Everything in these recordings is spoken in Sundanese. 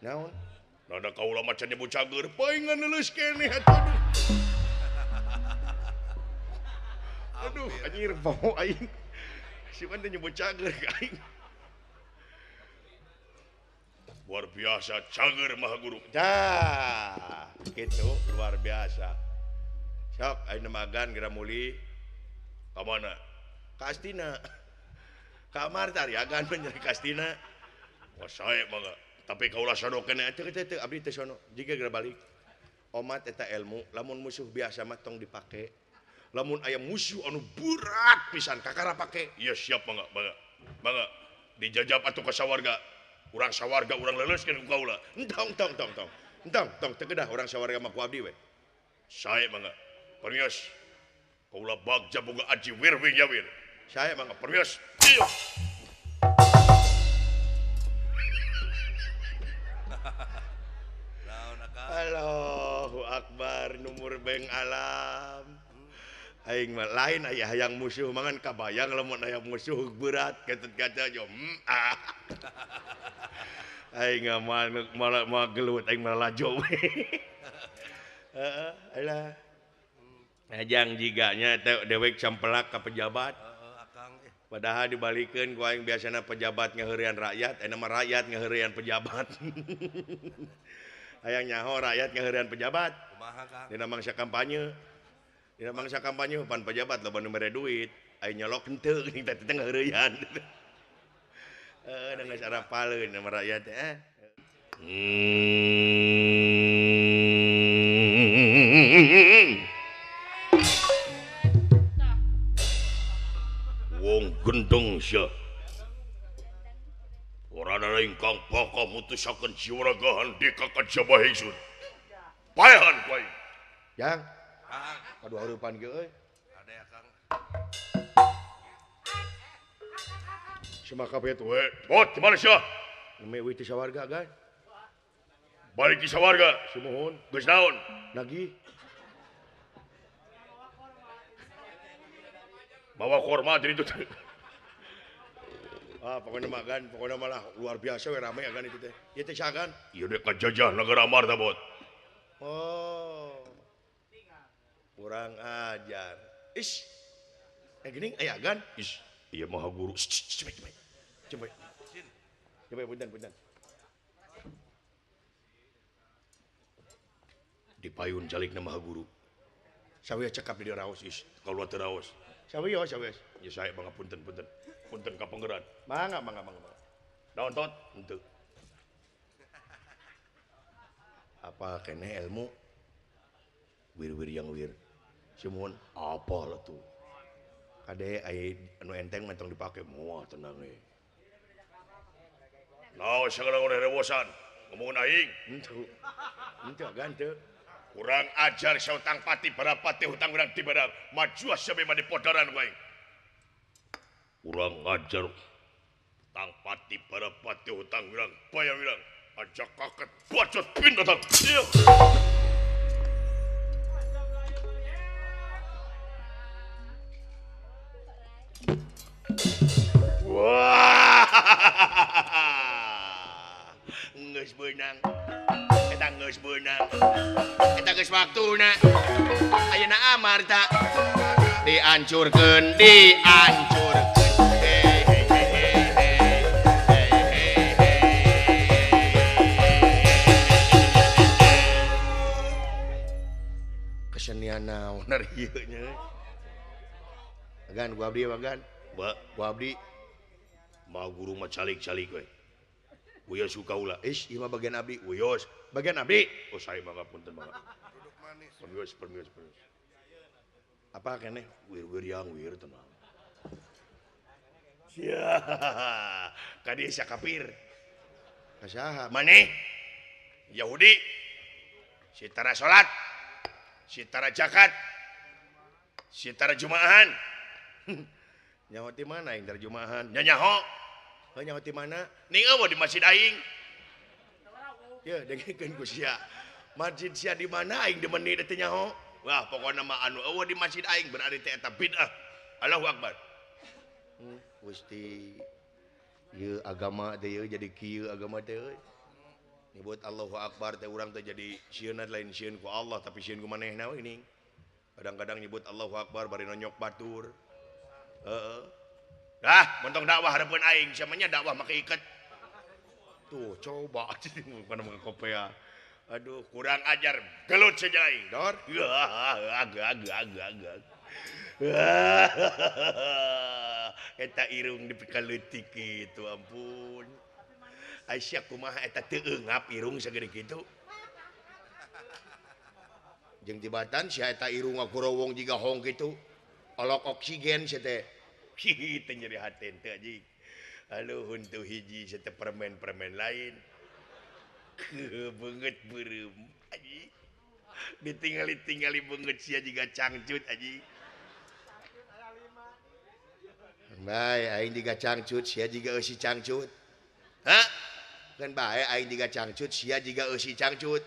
Naon? Rada kaula macan nyebut cager, paingan leuleus keneh atuh. Aduh, anjir bau aing. Si man teh nyebut cager ka aing. Luar biasa cager Maha Guru. Dah, gitu luar biasa. Sok ayeuna magan geura muli. Ka mana? Ka Astina. Ka Amarta agan bener ka Astina. Wah sae mangga. Tapi kaulah sono keneh teu teu abdi teu sono. Jiga geura balik. Omat eta ilmu, lamun musuh biasa mah tong dipake. Lamun aya musuh anu berat pisan kakara pake. Iya siap mangga, mangga. Mangga dijajab atuh ka sawarga. Urang sawarga urang leuleuskeun ku kaula. Entong tong tong tong. Entong tong teu kedah urang sawarga mah ku abdi we. Sae mangga. Permios. Kaula bagja boga aji wir-wir jawir. Sae mangga permios. Iya. Allahu Akbar numur beng alam. Aing mah lain aya hayang musuh mangan kabayang lamun aya musuh berat ketut kaca jo. Ah. Aing mah malah mah gelut aing malah lajo we. Heeh, alah. Ajang jiganya teh dewek sampelak ka pejabat. Padahal dibalikeun ku aing biasana pejabat ngaheureuyan rakyat, ayeuna mah rakyat ngaheureuyan pejabat. Hayang nyaho rakyat ngaheureuyan pejabat. Kumaha Kang? Dina mangsa kampanye. Dina mangsa kampanye pan pejabat loba nu mere duit, aing nyolok henteu geuning teh teh ngaheureuyan. Heeh, da geus arapaleun sama rakyat teh. Wong gendeng sia. Ora ana ingkang bakal mutusaken jiwa raga handika kajaba ingsun. Paehan ku aing. Jang. Kang. Aduh hareupan ge euy. Ade Kang. Semaka bet we. Bot di mana sia? Neme euy teh sawarga gan. Balik di sawarga. Sumuhun. Geus naon? Nagih. Bawa korma jadi itu. Ah, pokoknya magan, pokoknya malah luar biasa we rame agan itu teh. Ieu teh sagan. Ieu dek kajajah negara Amarta bot. Oh. Kurang ajar. Is. Geuning aya agan. Is. Ieu maha guru. Coba coba. Coba. Coba punten punten. Dipayun calikna maha guru. Sawieu cekap di raos is. Kaula teu raos. Sawieu sawieu. Ya sae mangga punten punten. Punten ka penggeran. Mangga mangga mangga. Naon tot? Henteu. Apa keneh ilmu? Wir-wir yang wir. Sumuhun apa lah tuh. Kade aya anu enteng mah tong dipake moal tenang we. Naon sagala rewosan ngomongkeun aing? Henteu. Henteu agan teu. Kurang ajar sautang pati barapati hutang urang di barang maju asa mah di podaran ku aing. Kurang ajar tang pati barapati hutang urang bayar urang aja kaket bacot pindatang. Iya. Wah. Geus beunang. Eta geus beunang. Eta geus waktuna. Ayeuna Amarta dihancurkeun, dihancurkeun. Hey, hey, hey, hey, hey, hey, hey. Kesenian naon ari ieu nya. Agan ku abdi agan. Ba, ku abdi mah guru mah calik-calik we. Wios ku kaula. Is, ieu mah bagian abdi. Wios, bagian abdi. Oh, sae mangga punten mangga. Duduk manis. Permios, permios, permios. Apa keneh? Wir-wir yang wir tenang. Sia, ka dieu sia kafir. Ka saha? Maneh? Yahudi. Si tara salat, si tara zakat, si tara jumaahan. Nyaho ti mana aing tara jumaahan? Nya nyaho. Heuh nyaho ti mana? Ning eueuh di masjid aing. Ye dengekeun ku sia. Masjid sia di mana aing demen teh nyaho? Wah, pokona mah anu eueuh di masjid aing berarti teh eta bid'ah. Allahu Akbar. Gusti, ieu agama teh ieu jadi kieu agama teh euy. Nyebut Allahu Akbar teh urang teh jadi sieun lain sieun ku Allah tapi sieun ku manehna we geuning. Kadang-kadang nyebut Allahu Akbar bari nonyok batur. Heeh. Dah, montong dakwah hareupeun aing samanya dakwah make iket. Tuh, coba bukan make kopea. Aduh, kurang ajar gelut saja aing, Dor. Eta irung dipikaletik kitu, ampun. Aisyah kumaha eta teu eungap irung sagede kitu. Jeung tibatan sia eta irung ngagorowong jiga hong kitu. Olok oksigen sia teh. Teu nyeri hate teu anjing. Aduh huntu hiji sia teh permen-permen lain. Beungeut beureum anjing. Ditingali-tingali beungeut sia jiga cangcut anjing. Bae aing jiga cangcut sia jiga eusi cangcut. Hah? Kan bae aing jiga cangcut sia jiga eusi cangcut.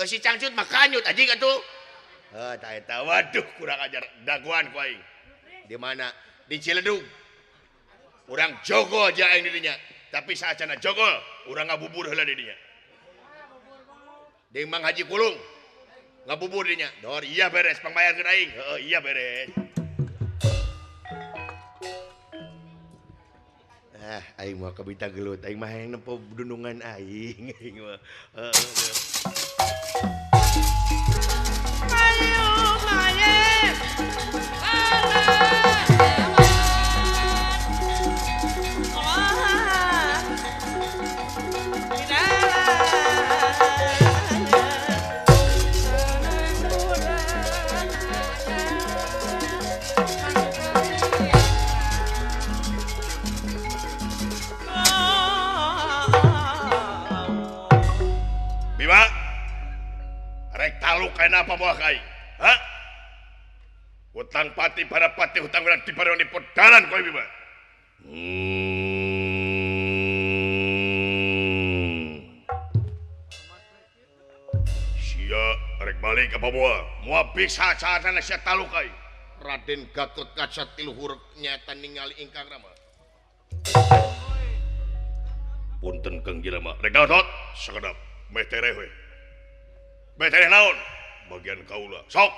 Eusi cangcut mah kanyut anjing atuh. Heuh tah eta waduh kurang ajar dagoan ku aing. Di mana? Di Ciledug. Urang jogo aja aing di dinya. Tapi saacana jogol urang ngabubur heula di dinya. Deung Mang Haji Kulung ngabubur dinya. Dor iya beres pangbayarkeun aing. Heuh iya beres. Ah, aing mah kabita gelut, aing mah hayang nempo dunungan aing, aing mah. Apa moal ka aing? Hah? Hutang pati para pati hutang urang diparoni podaran kowe Bima. Sia rek balik apa moal? Moal bisa saatna sia taluk aing. Raden Gatotkaca tiluhur nyata ningali ingkang rama. Punten Kang Jelema. Rek Gatot sakedap meh tereh we. Meh tereh naon? Bagian kaula sok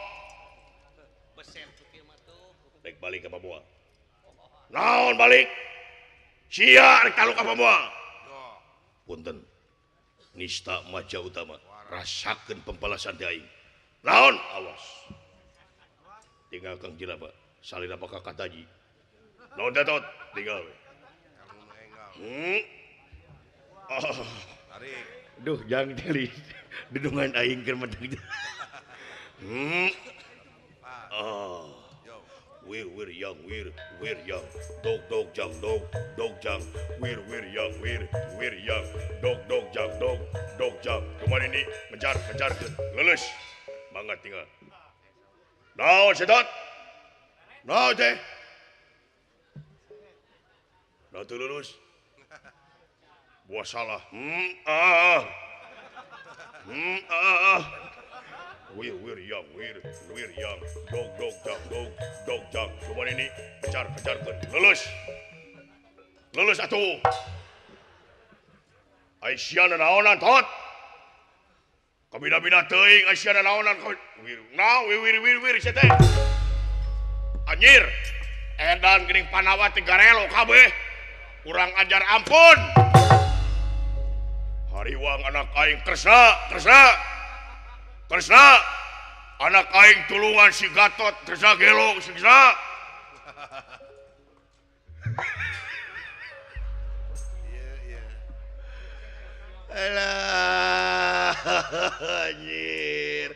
rek balik apa moal naon balik sia rek taluk apa moal punten nista maja utama rasakeun pembalasan ti aing naon awas tinggal Kang Jelema salira bakal kataji naon Gatot tinggal we Duh jangan teli dudungan aing keur menang. Oh. Wir wir yang wir wir yang dog dog jang dog dog jang wir wir yang wir wir yang dog dog jang dog dog jang. Kemarin ini mencar mencar lulus banget tinggal. Naon sedot? Naon teh? Naon teu lulus? Buah salah. Wir wir yang wir wir yang dog dog jang dog dog jang. Cuman ini kejar kejarkeun. Lulus. Lulus atuh. Aisyah naonan tot. Kabina-bina teuing Aisyah naonan wir. Nah wir wir wir wir sia teh. Anjir. Edan geuning Pandawa teh garelo kabeh. Kurang ajar ampun. Hariwang anak aing Kresna, Kresna. Kresna. Anak aing tulungan si Gatot, Kresna gelo, si Kresna. Iya, iya. Alah, anjir.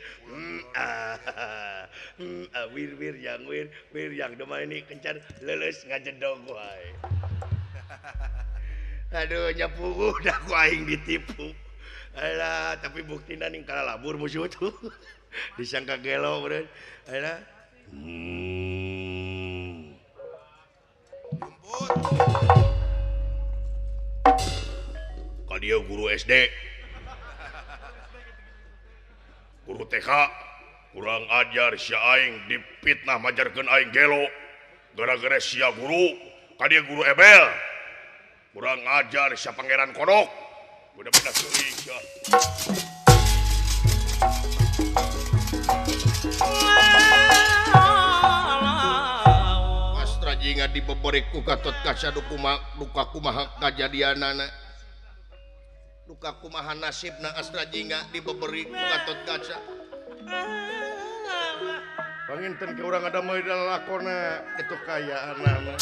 Wir wir yang wir, wir yang demah ini kencan leuleus ngajedog wae. Aduh nyapu udah ku aing ditipu. Alah, tapi buktina ning kalalabur musuh tuh. Disangka gelo beureun. Alah. Jemput. Ka dieu guru SD. Guru TK kurang ajar sia aing dipitnah majarkeun aing gelo. Gara-gara sia guru, ka dieu guru ebel. Kurang ajar sia Pangeran Kodok. Budak-budak ceurik sia. Astra Jingga dibeberi ku Gatot Kaca duka kumaha kajadianana. Duka kumaha nasibna Astra Jingga dibeberi ku Gatot Kaca. Panginten ke urang ada moe lakona itu kayaanana.